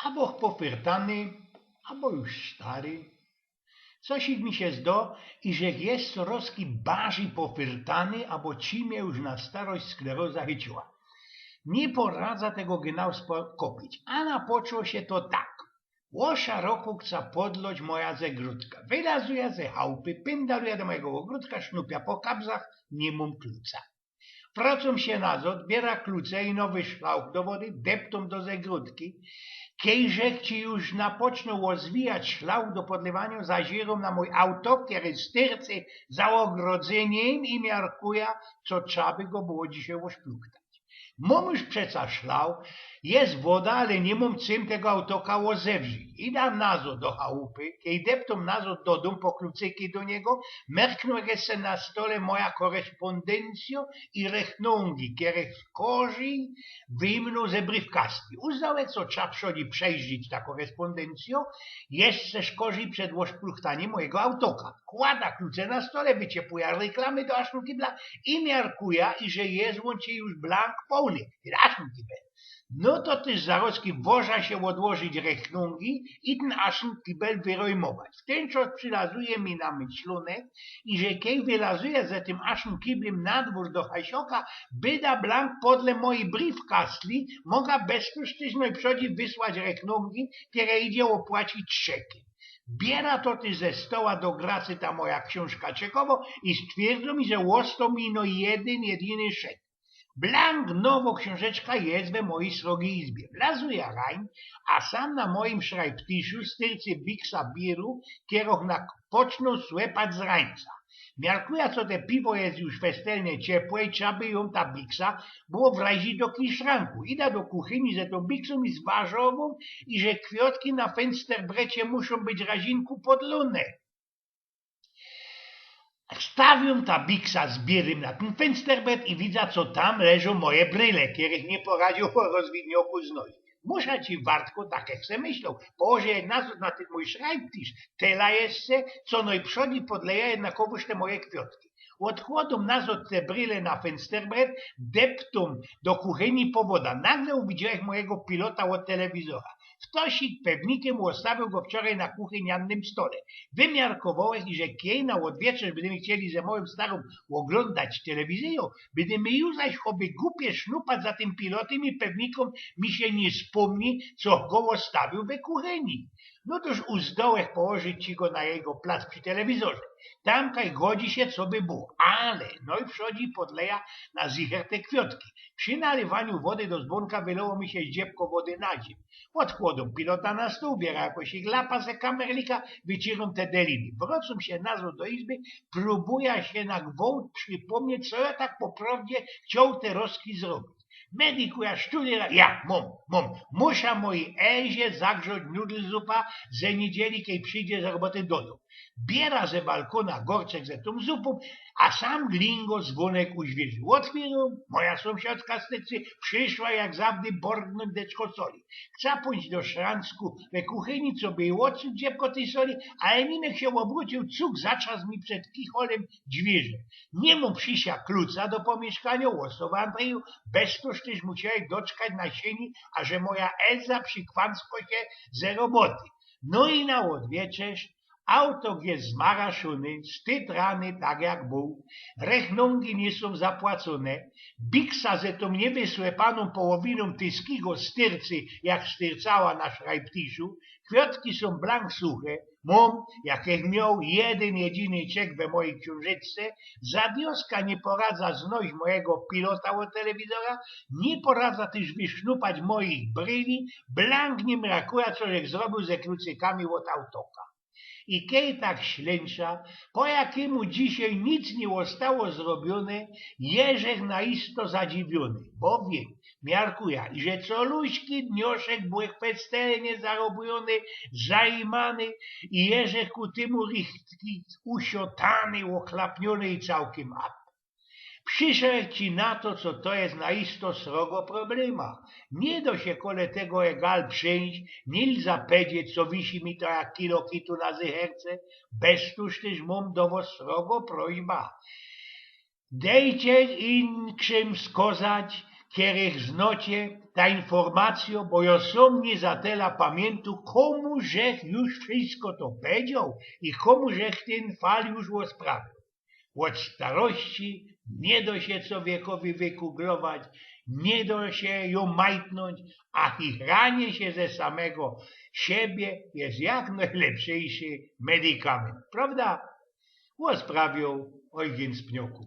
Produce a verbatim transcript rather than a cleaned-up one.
Abo pofyrtany, abo już stary. Coś mi sie zdo, iże je coroz bardzij pofyrtany, abo ci mie już na starość skleroza chyciła. Niy poradza tego genau spokopić, a napoczło sie to tak. Ôsza roku chca podloć moja zegrōdka. Wylazuja ze chałpy, pyndaluja do mojigo ôgrōdka, sznupia po kabzach, niy mōm kluca. Wrōcōm sie nazod, biera kluce i nowy szlauch do wody, deptōm do zegrōdki. Kejże ci już napocznōm ôzwijać szlauch do podlywaniŏ, zaziyrōm na mōj auto, kery styrcy za ôgrodzyniym i miarkuja, co trza by go było dzisiej ôszpluchtać. Mōm już przeca szlauch, je woda, ale niy mōm czym tego autoka ôzewrzić. Ida nazod do chałpy, kej deptōm nazod do dōm po klucyki do niego, merknōm, jak je na stole moja korespōndyncjo i rechnōngi, kere skorzij wyjmnōm ze brifkaski. Uzdołech, co trza przodij przeździć ta korespōndyncjo, jeszcze skorzij przed ôszpluchtanim mojigo autoka. Kłada kluce na stole, wyciepuja reklamy do aszym kibla i miarkuja, iże je ôn już blank połny, tyn aszym kibel. No to tyż zarozki woża sie ôdłożyć rechnōngi i tyn aszym kibel wyrojmować. W tyn czas przilazuje mi na myśl, iże kej wylazuja ze tym aszym kiblym na dwōr do chasioka, byda blank podle mojij brifkaski, moga bez to sztyś nojprzodij wysłać rechnōngi, kere idzie ôpłacić szekym. Biera to tyż ze stoła do gracy ta moja ksiōnżka czekowo i stwierdzōm, iże ôstoł mi no jedyn, jedyny szek. Blank nowo ksiōnżeczka je we mojij srogij izbie. Wlazuja rań, a sam na mojim szrajbtiszu styrcy biksa biru, kerōch napocznōm słepać z rańca. Miarkuja, co te piwo je już festelnie ciepłe i trza by jōm ta biksa było wrazić do kiszranku. Ida do kuchyni ze tōm biksōm i zważowōm, iże kwiotki na fynsterbrecie muszōm być razinku podlōne. Stawiōm ta biksa z birym na tyn fynsterbret i widza, co tam leżōm moje bryle, kerych niy poradziōm po rozwidnioku znojś. Musza ci, wartku, tak jak se myśloł, położij je nazod na tyn mōj szrajbtisz, tela jeszcze, co nojprzodij podleja jednakowōż te moje kwiotki. Ôdkłodōm nazod te bryle na fynsterbret, deptōm do kuchyni po woda. Nagle uwidziołech mojigo pilota ôd telewizora. Ftosik pewnikym ôstawiōł go wczorej na kuchyniannym stole. Wymiarkowołech, iże kej na ôdwieczerz bydymy chcieli ze mojōm starōm ôglōndać telewizyjõ, bydymy ju zaś choby gupie sznupać za tym pilotym i pewnikōm mi sie niy spōmni, co go ôstawiōł we kuchyni. No tōż uzdołech położyć ci go na jego plac przi telewizorze. Tam kaj godzi sie, co by było. Ale nojprzodij podleja na zicher te kwiotki. Przi nalywaniu wody do zbōnka wylało mi sie zdziebko wody na ziymiō. Ôdkłodōm pilota na stōł, biera jakoś ich lapa ze kamerlika, wyciyrōm te deliny. Wrōcōm sie nazod do izby, prōbuja sie na gwołt przipōmnieć, co jo tak po prowdzie chcioł terozki zrobić. Medikuja, sztudera, ja, mōm, mōm. Musza mojij Elzie zagrzoć nudel zupa ze niydzieli, kej przidzie z roboty do dōm. Biera ze balkōna gorczek ze tōm zupōm, a sam glingo zwōnek u zwierzi. Ôtwiyrōm, moja sōmsiadka z tycy prziszła jak zawdy borgnōńć deczko soli. Chca pōńć do szranku we kuchyni, coby ôdsuć zdziebko tyj soli, ale niym sie ôbrōciōł, cug zatrzask mi przed kicholym dwiyrze. Niy mōm przi sia kluca do pōmiyszkaniŏ, ôstōł w Andryju, bez to tyż musiołech doczkać na siyni, aże moja Elza przikwansko sie ze roboty. No i na ôdwieczerz, autok je zmaraszōny, stytrany tak jak bōł, rechnōngi niy sōm zapłacōne, biksa ze tōm niywysłepanōm połowinōm tyskigo styrcy, jak styrcała na szrajbtiszu, kwiotki sōm blank suche, mōm, jak jech mioł, jedyn jedyny czek we mojij ksiōnżeczce, za dioska niy poradza znojś mojigo pilota ôd telewizora, niy poradza tyż wysznupać mojich bryli, blank niy miarkuja, co żech zrobiōł ze klucykami ôd autoka. I kej tak ślynczã, po jakimu dzisiej nic niy ôstało zrobiōne, jeżech naisto zadziwiōny, bowiem miarkuja, iże coluśki dnioszek byłech festelnie zarobiōny, zajmany i jeżech ku tymu richtki usiotany, ôchlapniōny i cołkym ap. Prziszołech ci na to, co to je naisto srogo problema. Niy do sie kole tego egal przińść, niy lza pedzieć, co wisi mi to jak kilo kitu na zycherce, bez to tyż mōm do wos srogo prośba. Dejcie inkszym wskŏzać, kerych znŏcie, ta informacyjo, bo jo sōm niy za tela pamiyntōm, kōmu żech już wszysko to powiedzioł i kōmu żech tyn fal już ôsprawioł. Ôd starości niy do sie cowiekowi wykuglować, niy do sie jo majtnōńć, a chichranie sie ze samego siebie je jak nojlepszyjszy medikamynt, prawda? Ôsprawioł Ojgyn z Pnioku.